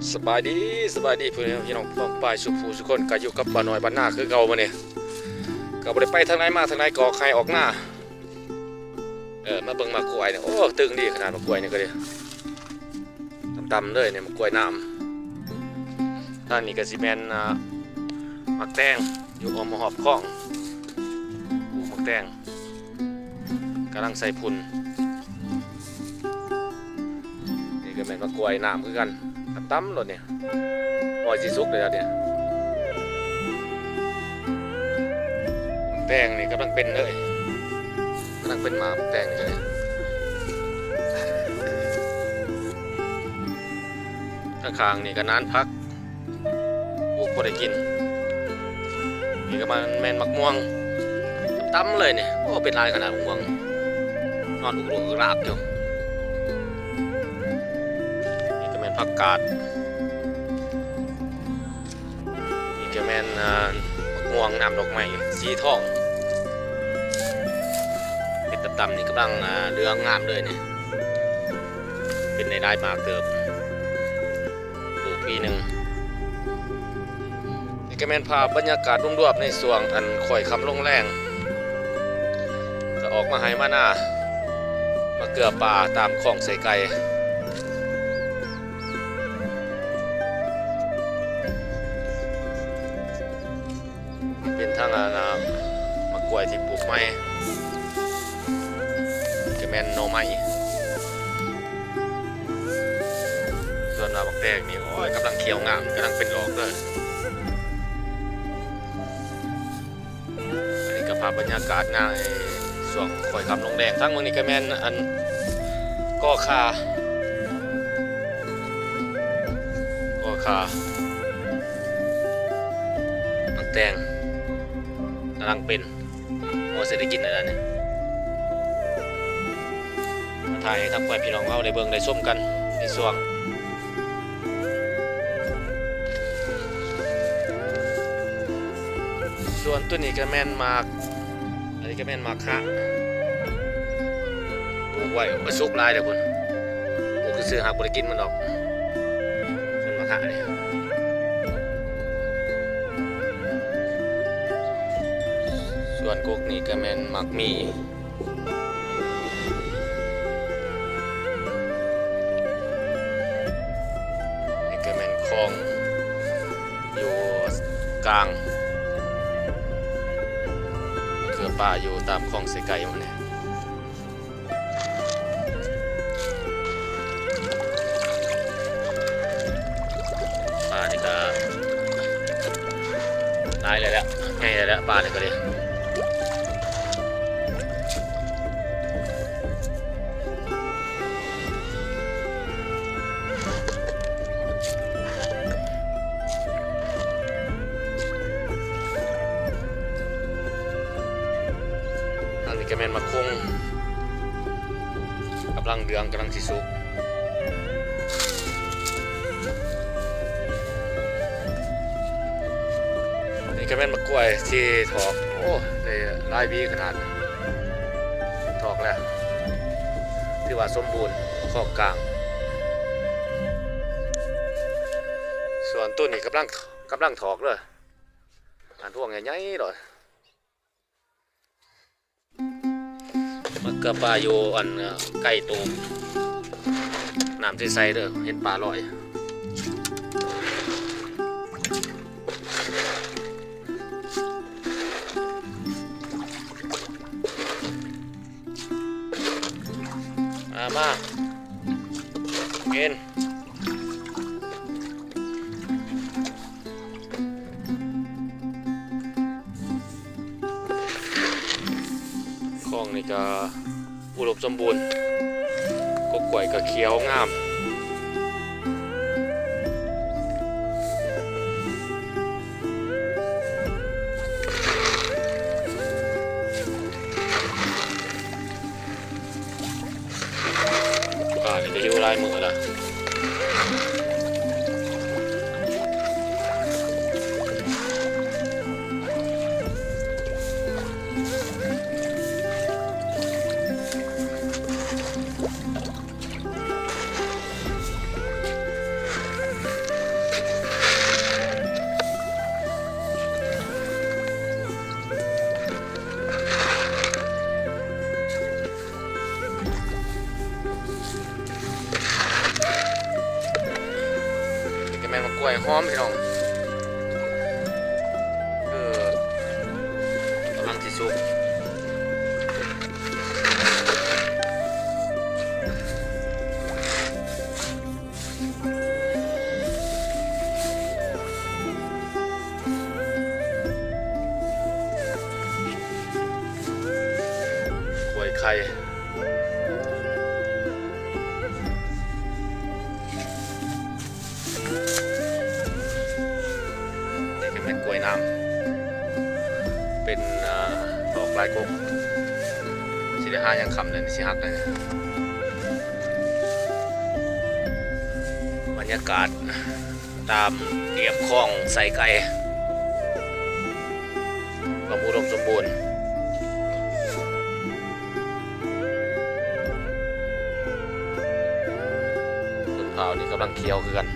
ສະບາຍດີ ສະບາຍດີ ພີ່ນ້ອງ ພີ່ນ້ອງປ້ອງປາຍ ສູ່ຜູ້ສູ່ຄົນ ກໍຢູ່ກັບບ່າວນ້ອຍບ້ານນາຄືເກົ່າ. ມື້ນີ້ກໍບໍ່ໄດ້ໄປທາງໃດມາທາງໃດ ກໍອອກໄຮ່ອອກນາ. ເອີ ມາເບິ່ງໝາກກ້ວຍນີ້ ໂອ້ ຕຶງດີຂະໜາດ ໝາກກ້ວຍນີ້ກໍດີ ຕ່ຳໆເລີຍນີ້ ໝາກກ້ວຍນ້ຳ. ທາງນີ້ກໍຊິແມ່ນ ອ່າ ໝາກແຕງ ຢູ່ອ້ອມຮອບຂອງ ປູກໝາກແຕງ ກຳລັງໃສ່ຝຸ່ນ. ນີ້ກໍແມ່ນໝາກກ້ວຍນ້ຳຄືກັນ ຕ່ຳໆໂລດນີ້ ພໍຊິສຸກແລ້ວນີ້. ແຕງນີ້ກຳລັງເປັນເລີຍ ກຳລັງເປັນໝາກແຕງນີ້. ຂ້າງໆນີ້ກໍນານຜັກ ປູກພໍໄດ້ກິນ. ນີ້ກໍມາແມ່ນໝາກມ່ວງ ຕ່ຳເລີຍນີ້ ໂອ້ ເປັນຫຼາຍຂະໜາດໝາກມ່ວງ ນອນອຸກລຸກອາກລາກຢູ່. ນີ້ກໍແມ່ນຜັກກາດ ນີ້ກໍແມ່ນ ອ່າ ໝາກມ່ວງນ້ຳດອກໄມ້ສີທອງ ເປັນຕ່ຳໆນີ້ ກຳລັງ ອ່າ ເຫຼືອງງາມເລີຍນີ້ ເປັນໄດ້ຫຼາຍໝາກເຕີບ ປູກປີໜຶ່ງ. ນີ້ກໍແມ່ນພາບບັນຍາກາດລວມໆໃນຊ່ວງອັນຄ້ອຍຄ່ຳລົງແລງ ກໍອອກມາໄຮ່ມານາ ມາເກືອປາຕາມຄອງໃສ່ໄກ່. ເປັນທັງອັນ ອ່າ ໝາກກ້ວຍທີ່ປູກໃໝ່ ຈະແມ່ນໜໍ່ໄມ້. ສ່ວນວ່າໝາກແຕງນີ້ ໂອ້ຍ ກຳລັງຂຽວງາມ ກຳລັງເປັນດອກເດີ. ອັນນີ້ກໍພາບບັນຍາກາດໃນຊ່ວງຄ້ອຍຄ່ຳລົງແລງ. ທາງເບິ່ງນີ້ກໍແມ່ນອັນກໍຂ່າ ກໍຂ່າ ໝາກແຕງກຳລັງເປັນ ພໍຊິໄດ້ກິນແລ້ວນີ້ ມາຖ່າຍໃຫ້ທັງພໍ່ແມ່ພີ່ນ້ອງເຮົາໄດ້ເບິ່ງໄດ້ຊົມກັນໃນຊ່ວງ ສ່ວນຕົວນີ້ກໍແມ່ນໝາກ ອັນນີ້ກໍແມ່ນໝາກຫະ ປູກໄວ້ ໂອ້ຍ ສຸກຫຼາຍເດ້ພຸ້ນ ປູກຊື່ໆ ຫາກບໍ່ໄດ້ກິນມັນດອກ ມັນໝາກຫະນີ້. ສ່ວນກົກນີ້ກໍແມ່ນໝາກມີ ນີ້ກໍແມ່ນຄອງຢູ່ກາງ ເຄືອປ່າຢູ່ຕາມຄອງເຊໄກໝົດນີ້. ປານີ້ກໍຫຼາຍແລ້ວແຫຼະ ໃຫຍ່ແລ້ວແຫຼະ ປານີ້ກໍດີ. ອັນນີ້ກໍແມ່ນໝາກຄຸ່ງ ກຳລັງເດືອງ ກຳລັງຊິສຸກ. ນີ້ກໍແມ່ນໝາກກ້ວຍທີ່ຖອກ ໂອ້ ໄດ້ຫຼາຍຫວີຂະໜາດ ຖອກແລ້ວ ຖືວ່າສົມບູນ ຂອກກາງ. ສ່ວນຕົ້ນນີ້ກຳລັງ ກຳລັງຖອກເດີ ອັນພວກໃຫຍ່ໆໂລດ. ມາເກືອປາຢູ່ອັນ ເອີ ໃກ້ໂຕກ ນ້ຳໃສໆເດີ ເຫັນປາລອຍ. ມາ ມາ ກິນ. ຄອງນີ້ກະອຸດົມສົມບູນ ກົກກ້ວຍກະຂຽວງາມ. ປານີ້ກະຢູ່ຫຼາຍມື້ລະ. กล้วยหอมพี่น้อง เออ กำลังสิสุก กล้วยไข่ นี่ก็แม่นกล้วยน้ำ เป็น อ่า ดอกลายกก สิได้หายังค่ำเลย สิหักเลย บรรยากาศตามเลียบคลองไส้ไก่ ความอุดมสมบูรณ์ ต้นพร้าวนี่กำลังเขียวคือกัน